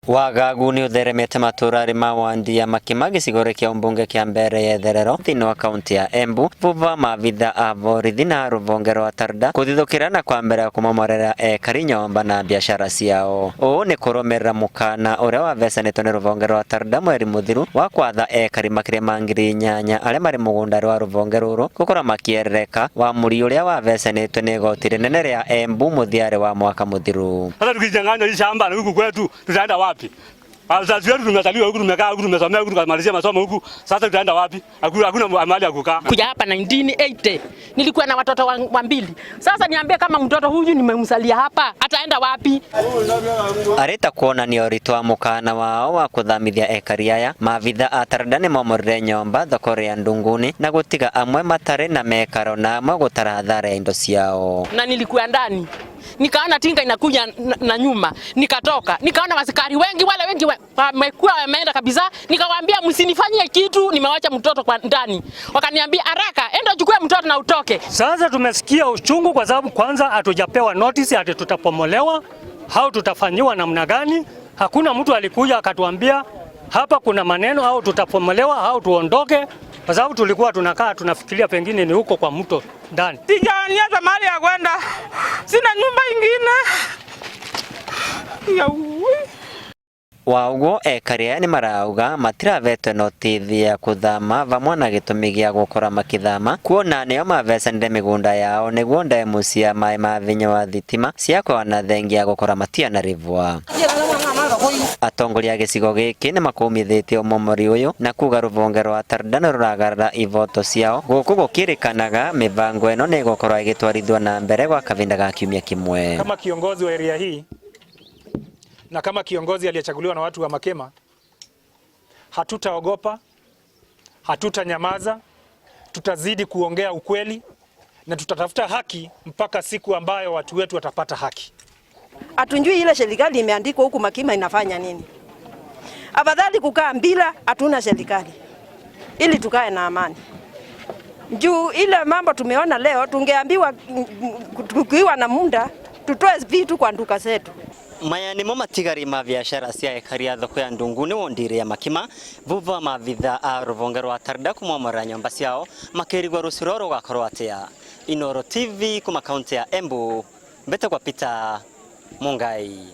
Wagagu ni utheremete matura ma Wandia Makima gicigo kia umbunge kia mbere ya itherero thiini wa kaunti ya Embu vuva maabitha a borithi na ruvonge rwa Tarda kuthithukira na kwambira kumomorera ekari nyomba na biashara ciao. Uu ni kurumirira mukana uria wavecanitwo ni ruvonge rwa Tarda mweri muthiru wa kwatha ekari makiria ma 8,000 aria mari mugunda rwa ruvonge ruru gukorwo makierereka wa muri uria wavecanitwe ni igoti rinene ria Embu muthiari wa mwaka muthiru. Sasa tukinyang'anywa hii shamba na huku kwetu tutaenda wapi? Wazazi wetu tumezaliwa huku, tumekaa huku, tumesomea huku, tukamalizia masomo huku. Sasa tutaenda wapi? Hakuna mahali ya kukaa. Kuja hapa 1980 nilikuwa na watoto wa mbili. Sasa niambie kama mtoto huyu nimemsalia hapa ataenda wapi? Arita kuonania uritu wa mukana wao wa kuthamithia ekari aya maabitha a Tarda ni momorire nyomba thoko ya Ndunguni na gutiga amwe matari na mekaro na amwe gutara hathara ya indo ciao. Na nilikuwa ndani nikaona tinga inakuja na nyuma, nikatoka nikaona askari wengi, wale wengi wamekuwa wameenda kabisa. Nikawaambia msinifanyie kitu, nimewacha mtoto kwa ndani. Wakaniambia haraka, enda uchukue mtoto na utoke. Sasa tumesikia uchungu kwa sababu kwanza hatujapewa notice ati tutapomolewa au tutafanyiwa namna gani. Hakuna mtu alikuja akatuambia hapa kuna maneno au tutapomolewa au tuondoke, kwa sababu tulikuwa tunakaa tunafikiria pengine ni huko kwa mto ndani. Sijaniacha mahali ya kwenda, sina nyumba ingine. Wa uguo ekari aya ni marauga matiravetwe notithi ya kuthama vamwe na gitumi gia gukora makithama kuona nio mavecanire migunda yao niguo ndemu cia mai ma vinyo wa thitima ciakwa na thengia gukora matianarivwa. Atongoria a gicigo giki ni makumithitie umomori uyu na kuga ruvonge rwa Tarda ni ruragarara ivoto ciao guku gukirikanaga mibango ino ni igukorwo igitwarithwo na mbere gwa kavinda ga kiumia kimwe. Kama kiongozi wa area hii na kama kiongozi aliyechaguliwa na watu wa Makema, hatutaogopa, hatutanyamaza, tutazidi kuongea ukweli na tutatafuta haki mpaka siku ambayo watu wetu watapata haki. Hatunjui ile serikali imeandikwa huku Makima inafanya nini. Afadhali kukaa bila, hatuna serikali ili tukae na amani. Juu ile mambo tumeona leo, tungeambiwa tukiwa na muda tutoe vitu kwa nduka zetu. Maya nimo matigari ma biashara cia ekari a thoko ya Ndunguni wondire ya Makima vuva wa maabitha a ruvonge rwa Tarda kumomora nyomba ciao makirigwa ruciro rugakorwo atia. Inoro TV kuma kaunti ya Embu mbete kwa Peter Mungai.